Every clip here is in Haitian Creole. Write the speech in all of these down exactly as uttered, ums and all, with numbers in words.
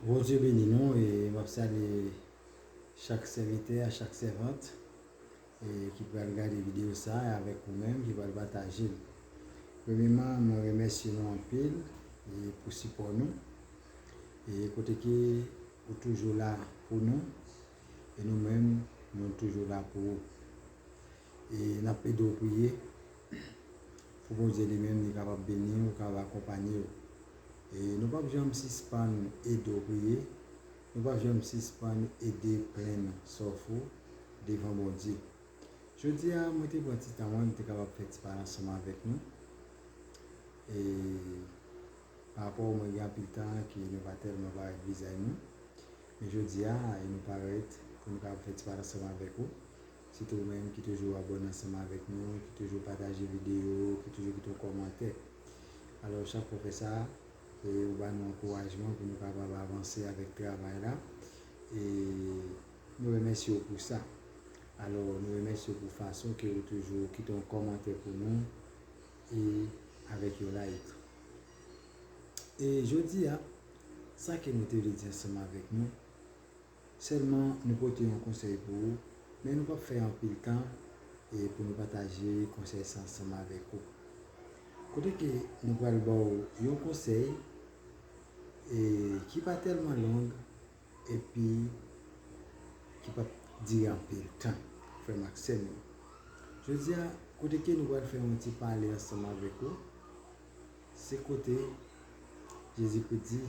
Bondye beni nou e m ap salye chak sèvitè a, chak sèvant e ki pral gade videyo sa a avèk ou menm ki pral pataje l. Premyèman, mwen remèsye nou anpil e pou sipò nou e kote ke ou toujou la pou nou e nou menm nou toujou la pou ou. E n ap ede w priye pou Bondye li menm li kapab beni w, kapab akonpanye w. E nou p ap janm sispann ede w priye, nou p ap janm sispann ede plenn sòf ou devan Bondye. Jodi a, mwen te pran ti tan mwen, mwen te kapab fè ti pale ansanm avèk nou. E pa rapò mwen gen anpil tan ke nou pa tèlman parèt vizaj nou. Men jodi a, e nou parèt pou nou kapab fè ti pale ansanm avèk ou. Sitou ou menm ki toujou abòne ansanm avèk nou, ki toujou pataje videyo, ki toujou kite yon kòmantè. Alò, chak fwa w fè sa, e ou ba nou ankourajman pou nou kapab avanse avèk travay la. E nou remèsye w pou sa. Alò, nou remèsye w pou fason ke ou toujou kite yon kòmantè pou nou e avèk yon like. E jodi a, sa ke nou te vle di ansanm avèk nou, sèlman nou pote yon konsèy pou ou, men nou p ap fè anpil tan e pou nou pataje konsèy sa ansanm avèk ou. Kote ke nou pral ba w yon konsèy e ki pa tèlman long, epi ki p ap dire anpil tan, frè m ak sè m yo. Jodi a, kote ke nou pral fè yon ti pale ansanm avèk ou, se kote Jezikri di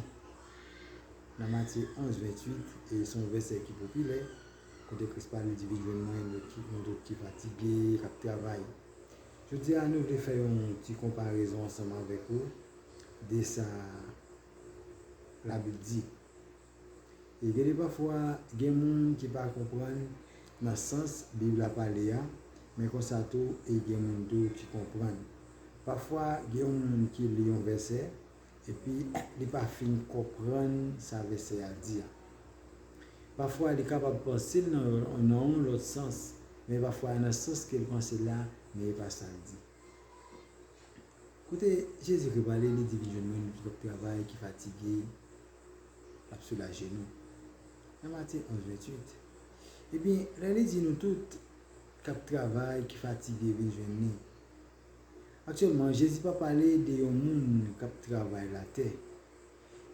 nan Matye onz venntuit, e se yon vèsè ki popilè, kote Kris pale, li di, "Vin jwenn mwen, nou ki, nou tout ki fatige, k ap travay." Jodi a, nou vle fè yon ti konparezon ansanm avèk ou de sa Labib di. E gen de pafwa, gen moun ki pa konprann nan sans Bib la pale a, men konsa tou, e gen moun tou ki konprann. Pafwa, gen yon moun ki li yon vèsè, epi li pa fin konprann sa vèsè a di a. Pafwa, li kapab panse l nan, nan yon lòt sans, men pafwa, nan sans ke l panse l la, men e pa sa l di. Kote Jezikri pale, li di, "Vin jwenn mwen, nou tout k ap travay, ki fatige, l ap soulaje nou." Nan Matye onz venntuit. Ebyen, lè li di nou tout k ap travay, ki fatige, vin jwenn li. Aktyèlman, Jezi pa pale de yon moun k ap travay latè.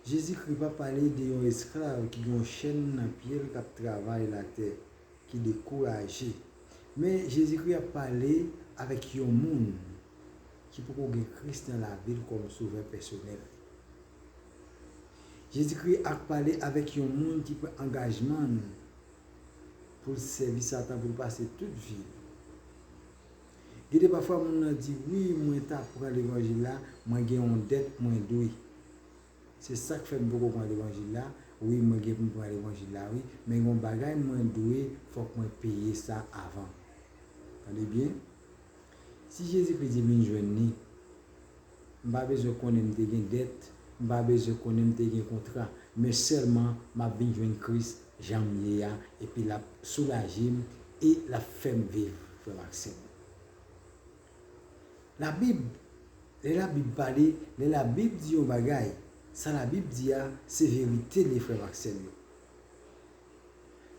Jezikri pa pale de yon esklav ki gen yon chèn nan pye l k ap travay latè, ki dekouraje. Men Jezikri ap pale avèk yon moun ki poko gen Kris nan lavi l kòm Sovè pèsonèl. Jezikri ap pale avèk yon moun ki pran angajman pou l sèvi Satan pou l pase tout vi l. Gen de pafwa moun nan di, "Wi, mwen ta pran levanjil la, mwen gen yon dèt mwen dwe." Se sa k fè m poko pran levanjil la. Wi, mwen gen pou m pran levanjil la, wi. Men gen yon bagay mwen dwe, fòk mwen peye sa avan. Tande byen. Si Jezikri di vin jwenn li, m pa bezwen konnen m te gen dèt, m pa bezwen konnen m te gen kontra, men sèlman m ap vin jwenn Kris jan m ye a, epi l ap soulaje m e l ap fè m viv, frè m ak sè m. Labib, lè Labib pale, lè Labib di yon bagay, sa Labib di a, se verite l ye, frè m ak sè m yo.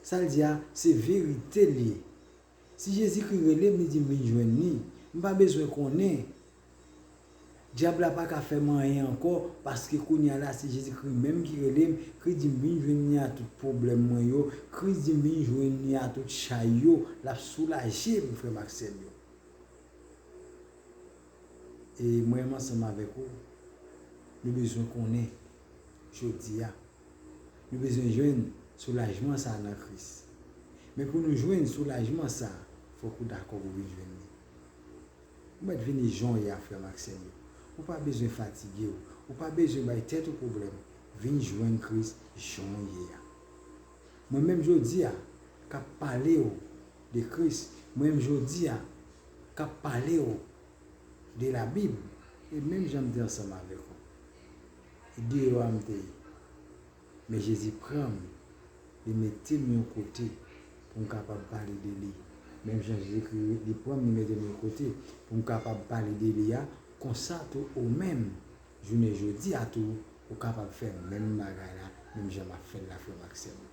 Sa l di a, se verite l ye. Si Jezikri rele m, li di m vin jwenn li, m pa bezwen konnen. Dyab la pa ka fè m anyen ankò, paske kounye a la, se Jezikri menm ki rele m, ki di m vin jwenn li a tout pwoblèm mwen yo, Kris di m vin jwenn li a tout chay yo, l ap soulaje m, frè m ak sè m yo. E mwen menm ansanm avèk ou, nou bezwen konnen jodi a, nou bezwen jwenn soulajman sa a nan Kris. Men pou nou jwenn soulajman sa a, fòk ou dakò pou vin jwenn li. Ou mèt vini jan w ye a, frè m ak sè m yo. Ou pa bezwen fatige w. Ou pa bezwen bay tèt ou pwoblèm. Vin jwenn Kris jan w ye a. Mwen menm jodi a, k ap pale w de Kris, mwen menm jodi a, k ap pale w de Labib, e menm jan m te ansanm avèk ou, e deyò a m te ye. Men Jezi pran m, li mete m yon kote pou m kapab pale de li. Menm jan Jezikri, li pran m, li mete m yon kote pou m kapab pale de li a, konsa tou ou menm, jounen jodi a tou, ou kapab fè menm bagay la Menm jan m ap fè l la, frè m ak sè m yo.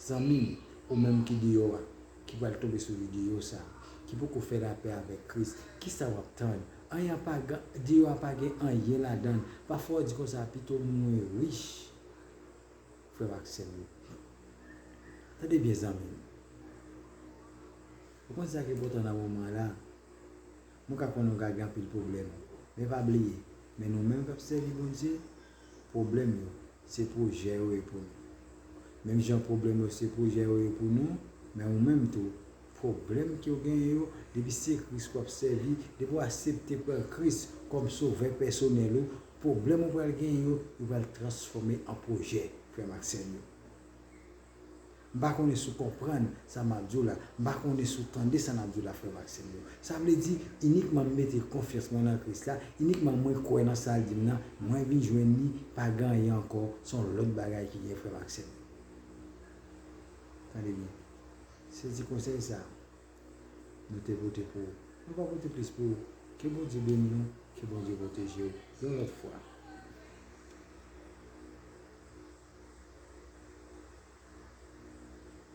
Zanmi m, ou menm ki deyò a, ki pral tonbe sou videyo sa a, ki poko fè lapè avèk Kris, kisa w ap tann? Anyen pa gen, deyò a pa gen anyen ladan l. Pafwa w di konsa, pito m mwen rich. Frè m ak sè m yo. Tande byen, zanmi m. Ou konn sa ki enpòtan nan moman la? Mwen ka konnen w ka gen anpil pwoblèm, men pa bliye, men nou menm k ap sèvi Bondye, pwoblèm yo se pwojè yo ye pou nou. Menm jan pwoblèm yo se pwojè yo ye pou nou, men ou menm tou, pwoblèm ke w genyen yo, depi se Kris w ap sèvi, depi w aksepte pran Kris kòm sovè pèsonèl ou, pwoblèm ou pral genyen yo, yo pral transfòme an pwojè, frè m ak sè m yo. M pa konnen si w konprann sa m ap di w la. M pa konnen si w tande sa m ap di w la, frè m ak sè m yo. Sa vle di, inikman m mete konfyans mwen nan Kris la, inikman mwen kwè nan sa l di m nan, mwen vin jwenn li, pa gen anyen ankò, se yon lòt bagay ki gen, frè m ak sè m yo. Tande byen. Sezi konsèy sa a nou te pote pou ou. Nou pa pote plis pou ou. Ke Bondye beni w, ke Bondye pwoteje w. Yon lòt fwa,